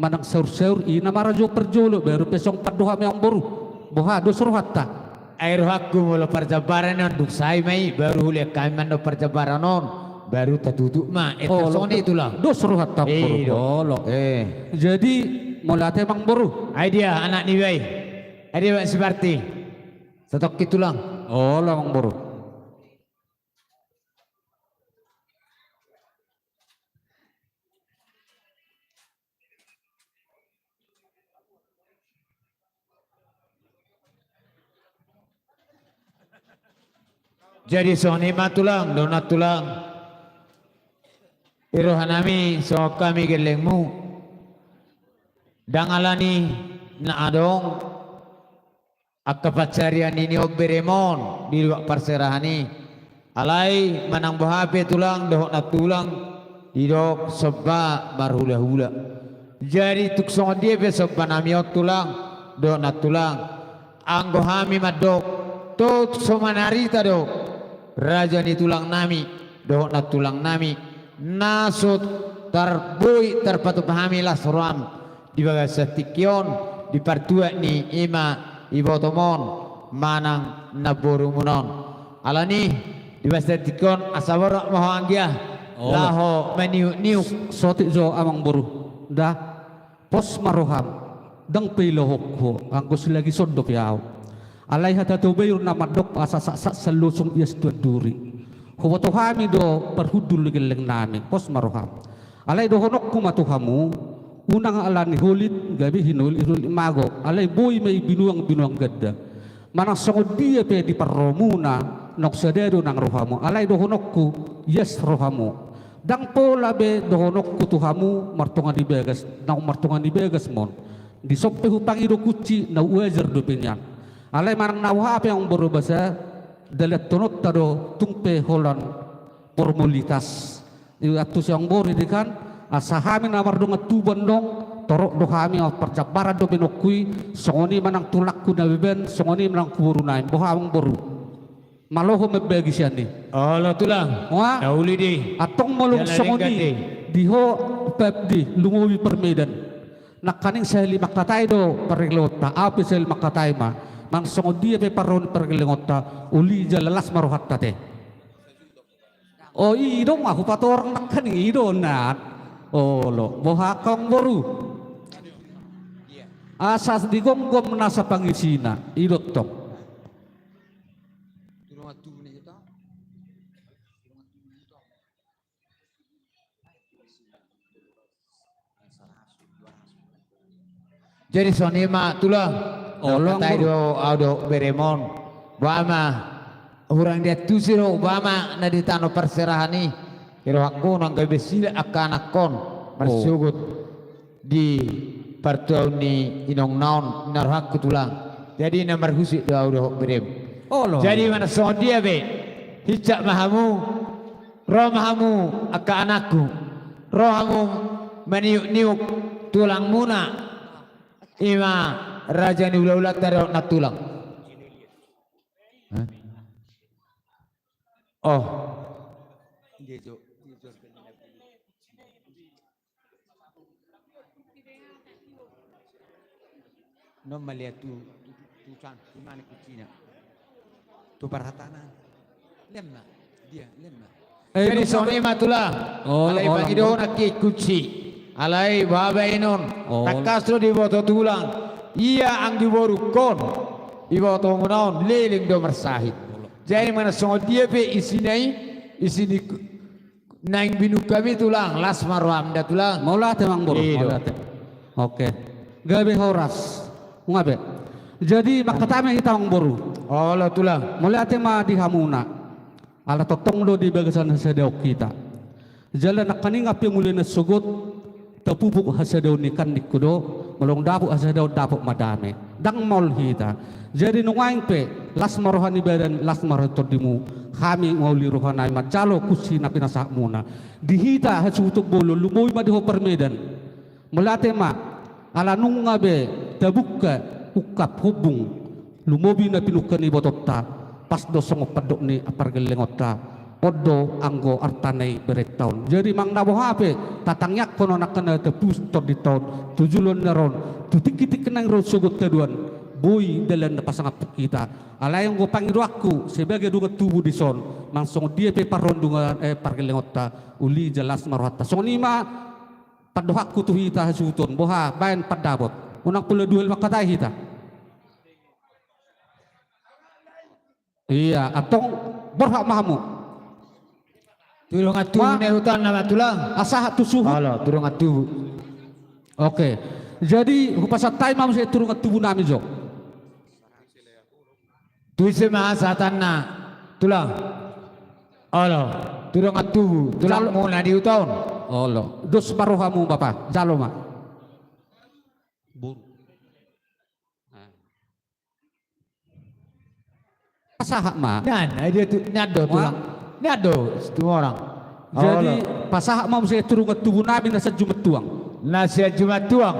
manang saur-saur, i nama rajo parjolo, baru pe songon pandohanmi, Amangboru. Boha, dos rohanta? Ai rohangku molo parjambaran on dung sae ma i, baru hulean hami mandok parjambaran on, baru tatutup ma. Olo, songon i, tulang. Dos rohanta, Amangboru. Eh, do. Olo. Eh. Jadi mauliate, Amangboru. Ai dia anak ni bai? Ai dia, Bang Siparti? Satongkin, tulang. Olo, Amangboru. Jadi songon i ma, tulang, dohot nantulang. Di rohanami songon hami gellengmu, ndang alani na adong angka pansarian i nion beremon di luat parserahan i. Alai manang boha pe, tulang dohot nantulang, didok somba marhula-hula. Jadi tung songon dia pe sombanami on, tulang dohot nantulang, anggo hami mandok, tung so manarita do raja ni tulangnami dohot nantulangnami, na so tar-, boi tarpatupa hami las roham di bagasan tingki on, di partuat ni i ma ibotom on manang namborumuna on. Alani i, di bagasan tingki on asa borhat ma ho anggia Laho maniuk-niuk. Sotik jo amang boru. Da. Pos ma roham. Ndang pe ilahonku ho. Anggo silagi son dope ahu. Alai hata Toba Irung na mandok asa saksaksa losung ias tuan duri. Huboto hami do parhundul ni gelleng nami. Pos ma roham. Alai dohononku ma tu hamu. Unang ala ni holit gabe hinolit-holit mago. Alai boi ma i binuang-binuang ganda. Manang songon dia pe di parromuna, naung sada do nang rohamu. Alai dohononku, ias rohamu. Ndang pola be dohononku tu hamu, martonga ni bagas, naung martonga ni bagas ma on. Dison pe hupangido kunci, na uajar dope nian. Alai manang na boha pe amang boru basa, dalanhononta do tung pe holan formalitas. Iantusi amang boru i kan, asa hami na mardongan tubu annon, torop do hami, parjambaran dope nongku i, songon i ma nang tulangku na beban, songon i ma nang boru nai, boha amang boru. Malo ho mambagi sian i. Olo tulang. Ua. Na uli di. Antong molo songon i, di ho, pep di, lumobi parmedan. Nangkaning sahali mangkatai do pargellengonta, ahu pe sahali mangkatai ma. Manang songon dia pe parrohahon pargellengonta, uli jala las ma rohanta te. O, i do ma hupatorang nangkaning i do na. Olo, boha angka amang boru. Asa digomgom nasa pangisina, i do tong. Jadi songon i ma tulang. Olo, nangkatai do ahu dohot berem on. Boha ma hurang diantusi do, boha ma na di tano parserahan i. Di rohangku nang gabe silak angka anakkon. Marsogot di partuaon ni inongna on, na rohangku tulang. Jadi na marhusip do ahu dohot berem. Olo. Jadi manang songon dia pe, hinsat ma hamu. Ro ma hamu angka anakku, ro hamu maniuk-niuk tulangmuna, i ma raja ni hula-hulanta dohot nantulang. Hah? Oh. Non malihat tu, tu, tu, tu san, tu mana kuncina? Tu parhatanan. Lem ma. Dia, lem ma. Eh, jadi songon i ma tulang. Olo, alai olo, pangidohon angka kunci. Alai boha baenon. Olo. Tangkas do diboto tulang. Ia anggiborungkon. Ibotomuna on leleng do marsahit. Olo. Jadi manang songon dia pe isina i, isi ni Naeng binungkami tulang, las ma roham da tulang. Mauliate amang boru, i do. Mauliate. Oke. Gabe horas. Nunga be. Jadi mangkatai ma hita amang boru. Olo tulang. Mauliate ma di hamuna. Ala tongtong do di bagasan hasadaon hita. Jala nangkaning pe mulai na sogot, tapupuk hasadaon i kan ningku do, molo dapot hasadaon dapot ma dame. Ndang maol hita. Jadi nuaeng pe, las ma roha ni badan, las ma roha ni tondimu. Hami mauli roha nami manjalo kunci na pinasahatmuna. Di hita hasuhuton bolon, lumobi ma di ho parmedan. Mauliate ma, ala nunga be, tabungka, ungkap, hombung. Lumobi na pinungka ni ibotonta, pas do songon pandok ni pargellengonta, on do anggo arta na i berenta on. Jadi manang na boha pe, tatangiangkon on angka na tapus tondinta on, tu joloan ni ari on, tu tingki-tingki naeng ro sogot haduan, boi dalan na pasangaphon hita. Alai anggo pangidoanku, sebagai dongan tubu dison, manang songon dia pe parrohahon dongan, eh, pargellengonta, uli jala las ma rohanta. Songon i ma, pandohanku tu hita hasuhuton, boha, baen pandapot. Unang pola dua hali mangkatai hita. Ia, antong borhat ma hamu. Tu dongan tubu na i huta na ma tulang. Asa tu suhut. Olo, tu dongan tubu. Oke. Jadi, hupasahat hami ma muse tu dongan tubu nami jo. Tu ise ma hasahatanna tulang. Olo, tu dongan tubu, tulangmuna di huta on. Olo, dos ma rohamu bapa, jalo ma. Pasahat ma. Nian, ai dia tu, nian do tulang. Nian do, Situmorang. Jadi, pasahat ma muse tu dongan tubu nami na sian Jumantuang. Na sian Jumantuang.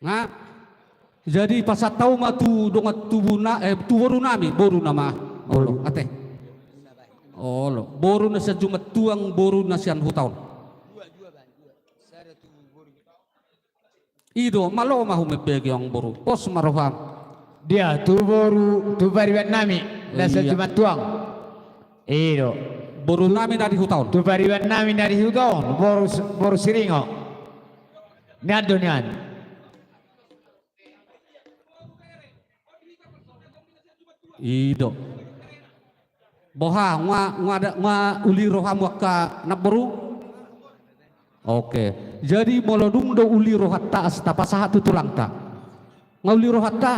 Nga, jadi pasahat hau ma tu dongan tubu na, eh, tu boru nami, boru nama. Olo, ate. Olo, boru na sian Jumantuang, boru na sian huta on. I do, malo ma hamu mambagi amang boru. Pos ma roham. Dia, tu boru, tu pariban nami, na sian Jumantuang. I do. Boru nami na di huta on. Tu pariban nami na di huta on, boru, boru Siringo. Nian do nian. I do. Boha, nga, nga, nga uli rohamu angka namboru? Oke. Jadi molo dung do uli rohanta asa tapasahat tu tulangta. Nga uli rohanta.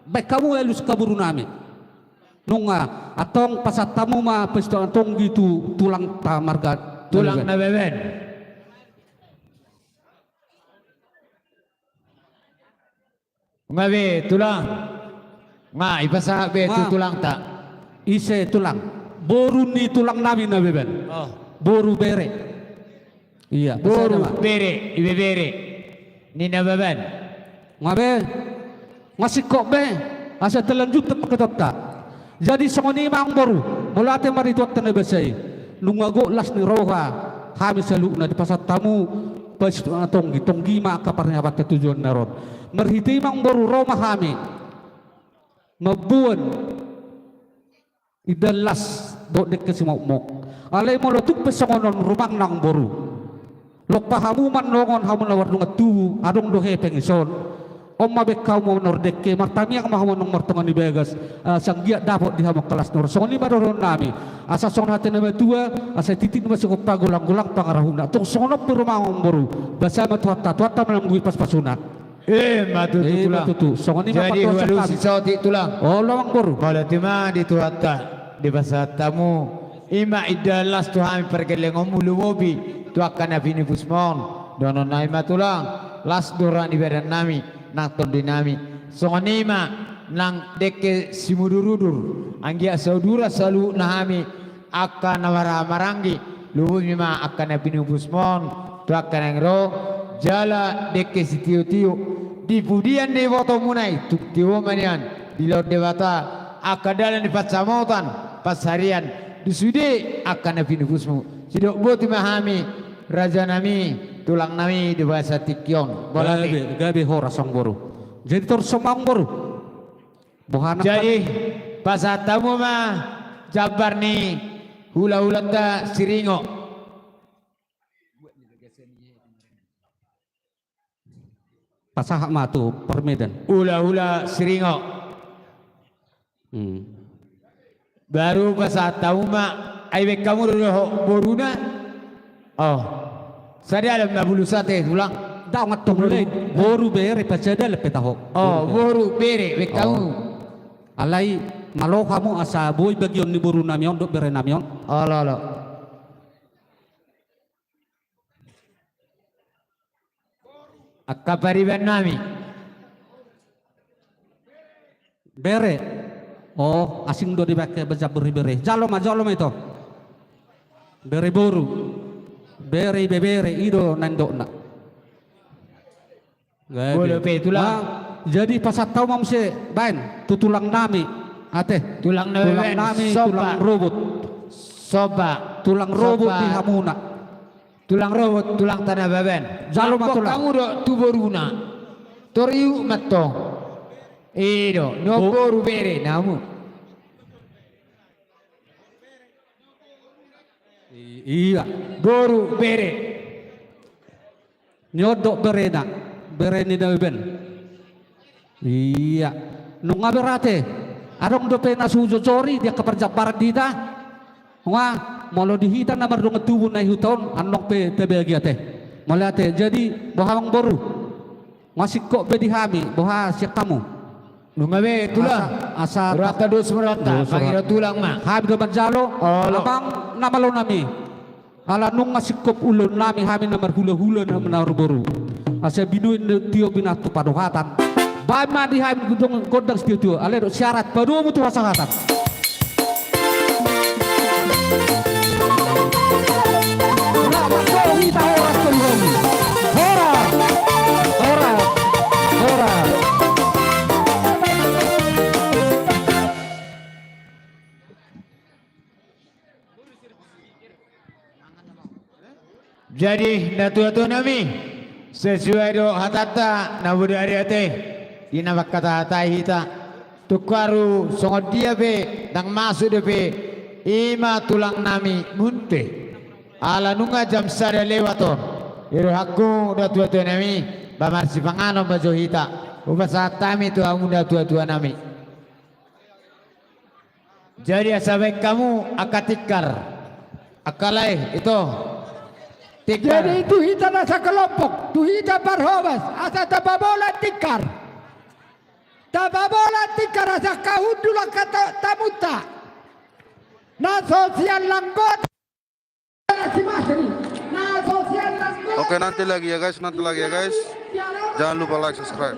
Baen hamu alus angka boru nami. Nunga, antong pasahat hamu ma pesta antong gitu tulangta marga. Tulang Nababan. Nga be tulang. Nga ipasahat be tu tulangta. Ise tulang? Boru ni tulang nami Nababan. Oh. Boru bere. Iya, boru bere, ibebere ni Nababan. Nga be, nga singkop be, asa talanjut tu pangkataion ta. Jadi songon i ma amang boru, molo ate marhite Tuhanta na basa i. Nunga gok las ni roha hami saluhutna dipasahat hamu, pas tonggi, tonggi ma angka parniapanta tu joloan on. Marhite i ma amang boru ro ma hami mamboan indahan las dohot dengke simokmok. Alai molo tung pe songon on rumangna amang boru, lompa hamu manongon hamu na mardongan tubu, adong do hepeng dison. On ma baen hamu manortor dengke, martamiang ma hamu annon martonga ni bagas, eh, asa anggiat dapot di hamu angka las ni roha. Songon i ma dohonon nami. Asa songon hata ni natuatua, asa titi ma singkop, golang-golang pangarahutna. Tung songon on pe rumangna amang boru, basa ma Tuhanta, Tuhanta ma na manggohi pasu-pasuna. Ima tutu, ima tutu. Songon i ma. Jadi hualusi saotik tulang. Olo amang boru. Mauliate ma di Tuhanta, dipasahat hamu ima indahan las tu hami pargellengonmu, lumobi tu angka na pinupusmon. Dohonon nami ma tulang, las do roha ni badan nami nang tondi nami. Songon i ma nang dengke simudur-udur, anggiat sauduran saluhutna hami angka na marhaha maranggi, lumobi ma angka na pinupusmon tu angka naeng ro, jala dengke sitio-tio di pudian ni ibotomuna i, tung tio ma nian dilehon Debata angka dalan ni pansamotan, pansarian, di sude angka na pinupusmu. Sidok boti ma hami, raja nami, tulang nami, di bagasan tingki on. Gabe, gabe horas amang boru. Jadi torus ma amang boru. Boha nangkin? Jadi pasahat hamu ma jambar ni hula-hulanta Siringo. Pasahat ma tu parmedan. Hula-hula Siringo. Hmm. Baru pasahat hamu ma, ai baen hamu do dohot boruna. Oh. Sada alam na bulus ate tulang. Daong antong mulai. Boru bere, paja dalan pe taho. Oh, boru bere, baen hamu. Alai malo hamu asa boi bagion ni boru nami on dohot bere nami on. Olo, olo. Angka pariban nami. Bere. Oh, asing do dipake baen jambar ni bere. Jalo ma, jalo ma ito. Bere boru. Bere ibebere, i do na nidokna. Gabe. Bolo pe tulang. Jadi pasahat hamu ma muse baen tu tulang nami. Ate. Tulang nami, tulang nami, tulang robot. Soba. Tulang robot di hamuna. Tulang robot, tulangta Nababan. Jalo ma tulang. Hamu do tu boruna. Tor iuk ma antong. I do, ni on boru bere, namu. I-, iya. Boru bere. Ni on do berena, bere ni Nababan. Iya. Nunga berarti adong dope na so hujojori di angka parjambaran di hita. Nga, molo di hita na mardongan tubu na di huta on, annon pe tabagi ate. Molo ate, jadi boha amang boru? Nga singkop be di hami, boha sian hamu? Nunga be tulang. Asa, asa rohanta dos ma rohanta, dos ma rohanta. Pangido tulang ma. Hami do manjalo. Olo. Amang na malo nami. Ala nunga singkop ulaon nami hami na marhula-hula na marboru. Asa binoin do tio binattu padohatan. Baen ma di hami gondang, gondang sitio-tio. Alai do syarat padomu tu hasahatan. Horas, horas, horas, horas. Jadi natua-tua nami, sesuai do hatanta na bodari ate, di na mangkata-hatai hita. Tungkaru songon dia pe, ndang masuk dope I ma tulang nami Munte. Ala nunga jam sada lewat on. I rohangku do tuatua nami, ba marsipanganon ma jo hita. Hupasahat hami tu hamu do tuatua nami. Jadi asa baen hamu angka tikar. Angka lae, ito. Tikar. Jadi tu hita na sakelompok, tu hita parhobas, asa tapabola tikar. Tapabola tikar asa angka hundul angka ta-, tamunta. Na so sian langgot. Oke, nanti lagi ya guys, nanti lagi ya guys. Jangan lupa like, subscribe.